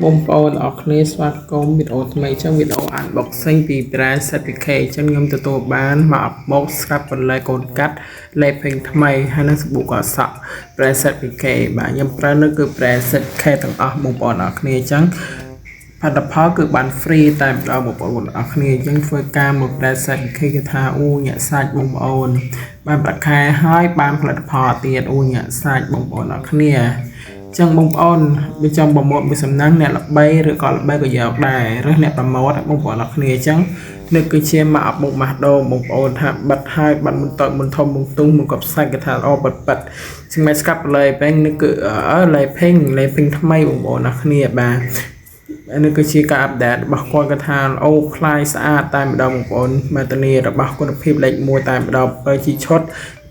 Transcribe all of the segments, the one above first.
បងប្អូនអរគ្នាស្វាគមន៍វីដេអូថ្មីចឹងវីដេអូ unboxing ពី brand ZPK ចឹងខ្ញុំទទួលបានមកបោក scrub បន្លែកូនកាត់លេភេងថ្មីហើយនឹងសាប៊ូកសក់ brand ZPK បាទខ្ញុំប្រើនៅគឺ brand ZK ទាំងអស់បងប្អូនអរគ្នាចឹងផលិតផលគឺបាន free តែម្ដងបងប្អូនអរគ្នាអញ្ចឹងធ្វើការមក brand ZPK គឺថាអូញាក់សាច់បងប្អូនបានប្រាក់ខែហើយបានផលិតផលទៀតអូញាក់សាច់បងប្អូនអរគ្នាចឹងបងប្អូនវាចង់promote មួយសំណាងអ្នកល្បីឬក៏ល្បីក៏យកដែរឬអ្នក promote បងប្អូនអរគ្នាអញ្ចឹងនេះគឺជាមកអបុកម៉ាស់ដូងបងប្អូនថាបិទហើយបាត់មុនតូចមុនធំមុនទុំមុនកប់សាច់គេថាល្អបិទបិទជាងមិនស្កាប់លេពេងនេះគឺអឺលេភេងលេភេងថ្មីបងប្អូនអរគ្នាបាទនេះគឺជាការ update របស់គាត់គាត់ថាអូខ្លាយស្អាតតែម្ដងបងប្អូនមកធានារបស់គុណភាពលេខ1តែម្ដងបើជាឈុត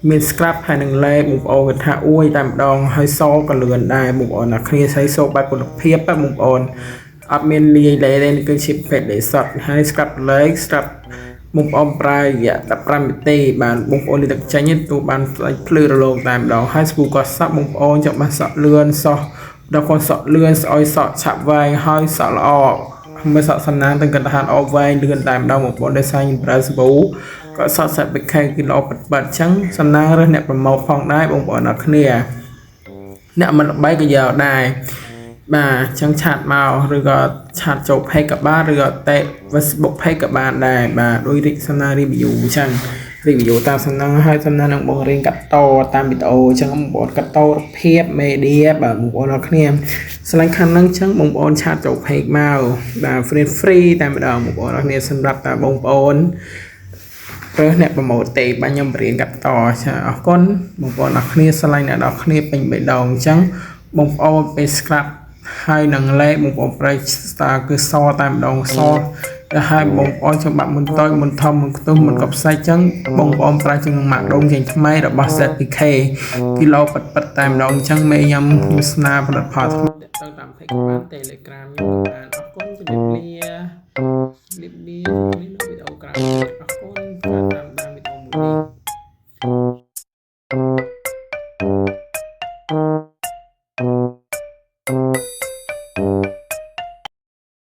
មាន scrub ហើយនឹងលេបងប្អូនគាត់ថាអួយតែម្ដងហើយសក៏លឿនដែរបងប្អូនអ្នកគ្នាស្អីសូបែបគុណភាពបងប្អូនអត់មានលាយលេទេគឺជាប្រភេទលេសុតហើយ scrub លេ scrub បងប្អូនប្រើរយៈ15នាទីបានបងប្អូនលាទឹកចេញទូបានផ្លេចភ្លឺរលោងតែម្ដងហើយស្ពូក៏សក់បងប្អូនចង់បានសក់លឿនសោះដល់គាត់សក់លឿនស្អុយសក់ឆាប់វែងហើយសក់ល្អមើលសក់សំណាងទាំងកណ្ដាលអវែងលឿនតែម្ដងបងប្អូនដោយសារខ្ញុំប្រើសាប៊ូក៏សក់សាច់បិខែគឺល្អពិតពិតអញ្ចឹងសំណាងរើសអ្នក promote ផងដែរបងប្អូនអរគ្នាអ្នកមិនល្បីក៏យកដែរបាទអញ្ចឹង chat មកឬក៏ chat ចូល page ក៏បានឬក៏តេ Facebook page ក៏បានដែរបាទដោយរិចសំណា review អញ្ចឹង review តាមសំណងហើយសំណងនឹងបងរៀនកាត់តតាមវីដេអូអញ្ចឹងបងប្អូនកាត់តរូបភាព media បាទបងប្អូនអរគ្នាឆ្លាញ់ខាងហ្នឹងអញ្ចឹងបងប្អូន chat ចូល page មកបាទ free free តែម្ដងបងប្អូនអរគ្នាសម្រាប់តាបងប្អូនរើសអ្នក promote ទេបាទខ្ញុំបរៀនកាត់តចាអរគុណបងប្អូនអរគ្នាស្រឡាញ់អ្នកនរគ្នាពេញបេះដូងអញ្ចឹងបងប្អូនពេល scrub ហើយនឹងលេបងប្អូនប្រៃស្តាគឺសតែម្ដងសទៅហើយបងប្អូនចង់បាក់មុនតូចមុនធំមុនខ្ទុះមុនកប់សាច់ចឹងបងប្អូនប្រើជាងម៉ាក់ដូងចេញថ្មីរបស់ ZPK គីឡូប៉ិតប៉ិតតែម្ដងអញ្ចឹងមេខ្ញុំខ្ញុំស្នើផលិតផលថ្មីតាក់ទងតាម page បាន Telegram ខ្ញុំក៏បានអរគុណជម្រាបលាជម្រាបលា